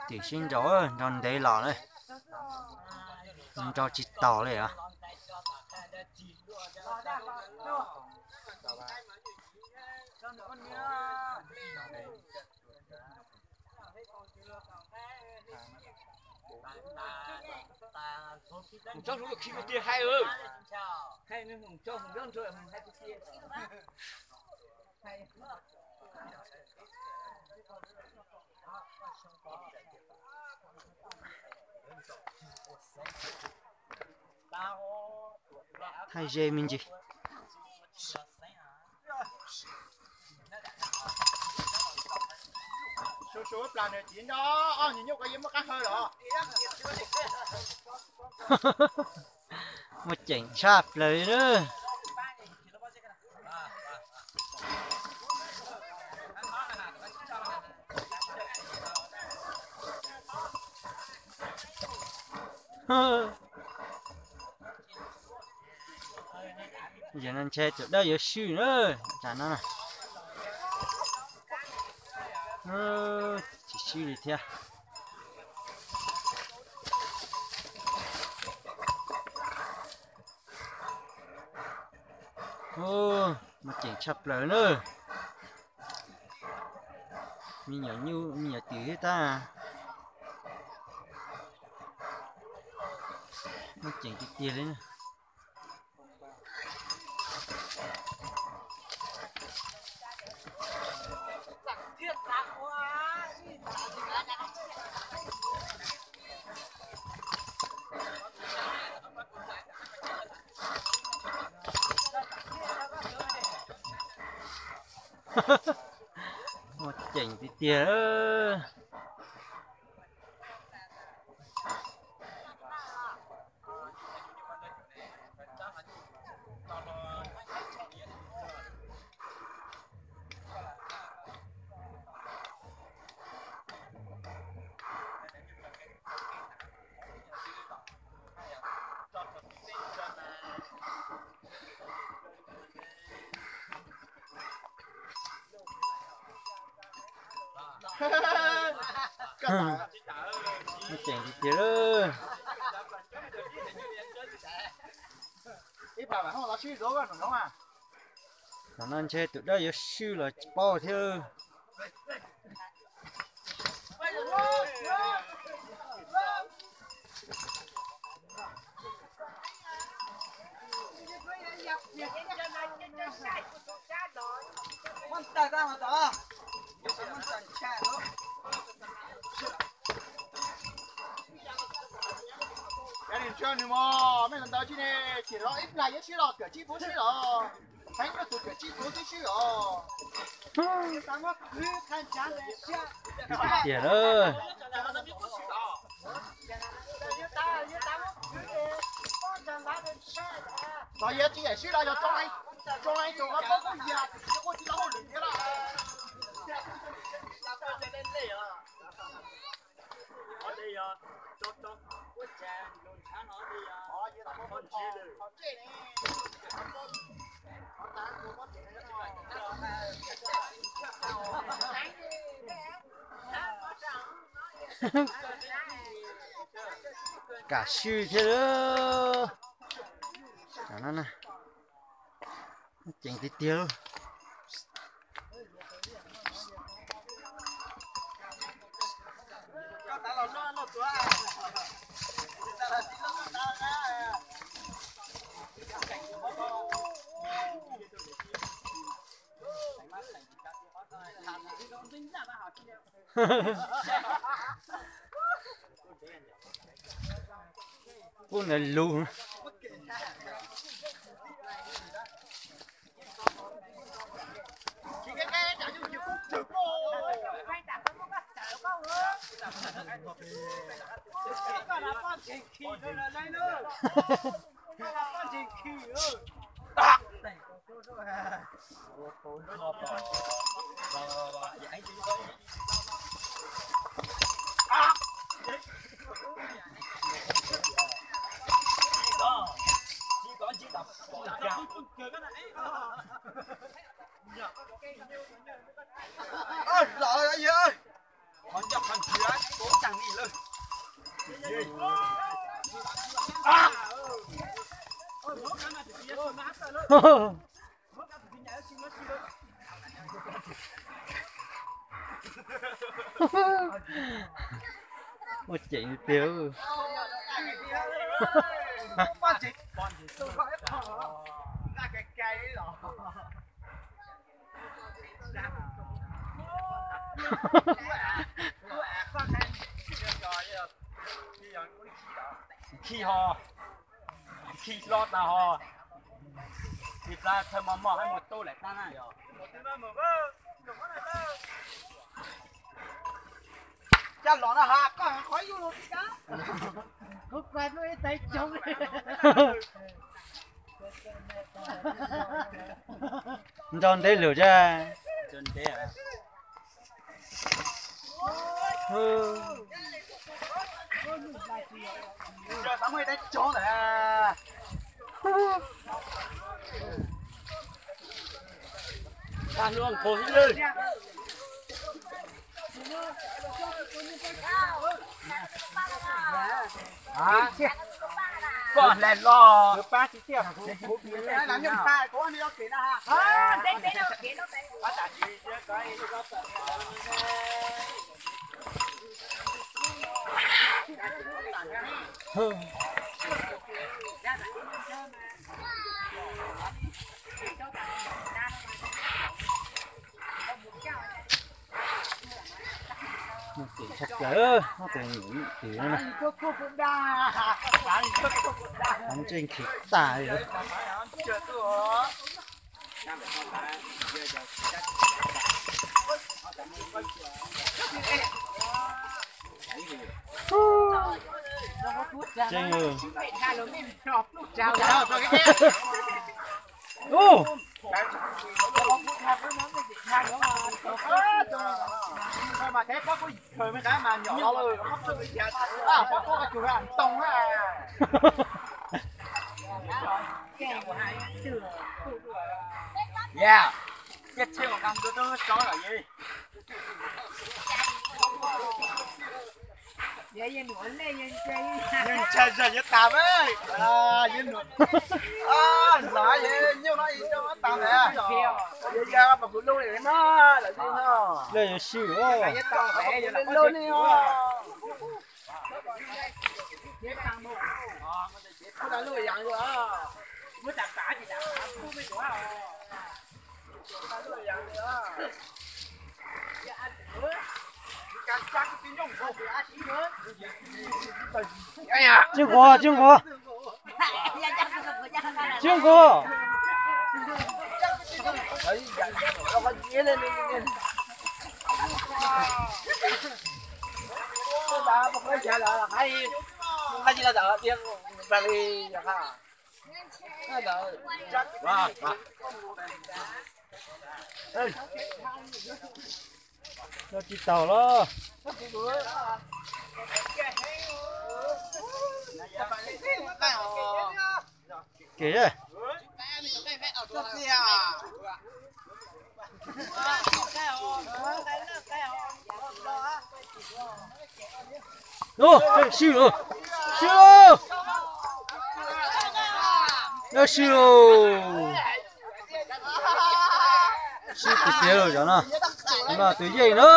Tim sib nraus, nraus ntev los na, nraus tsis taus li os. Thaij ze me ntsis. Muaj ceem tshaj plaws li na. Yog no ntshe tus dawb yuav swj na, tam no na. Tsis swj li thiab. Muaj ceem tshaj plaws na. Me nyuam nyuj me nyuam twm thiab tab. Muaj ceem tiag tiag li na. Muaj ceem tiag tiag. Muaj ceem tiag tiag lawm. Tam no ntshe tus dawb yuav swj los tsis paub thiab. Nws mog, mej los ntawd tsis ne, tsis los ib plag yuav sib los kawm tsib puv sib los, heev nyuaj tus kawm tsib puv twb sib os. Tiag lawm. Los yog tsis yam sib los yog tsoo ib tug qhov pob kuj yog tus tsis quaj tsis tau hauj lwm thiab los. Kam swj thiab lawm. Ceev tiag tiag. Kuj ntawd lug. Muaj ceem tiag. Khi ho, khi hlo tas ho, tsis plas thaw mos mos hab mus tub lawm tag na yog. Coj los no ha, koj qhov yus los tsis kab. Kuv kuv lub ib tais coob. Nrau ntev lawm thiab. Koj hle los pab tsis tiag. Muaj ceem tshaj plaws, muaj tus nyuam nyuj twm no na. Ntsej nkhis tas li. Tseeb. Ub. Ntshai zog yuav tas, yuav num, los nyuj no ib co tas ntawd, yog mas kuv lub li mas lawv no. Lawv yuav swm, lub ne. Tsis nqus, tsis nqus. Tsis nqus. Lawv tsis taus los. Kev. Ub, swb lauj, swb lauj, swb lauj. Swb tiag tiag lauj, cov no, no tus yeej na.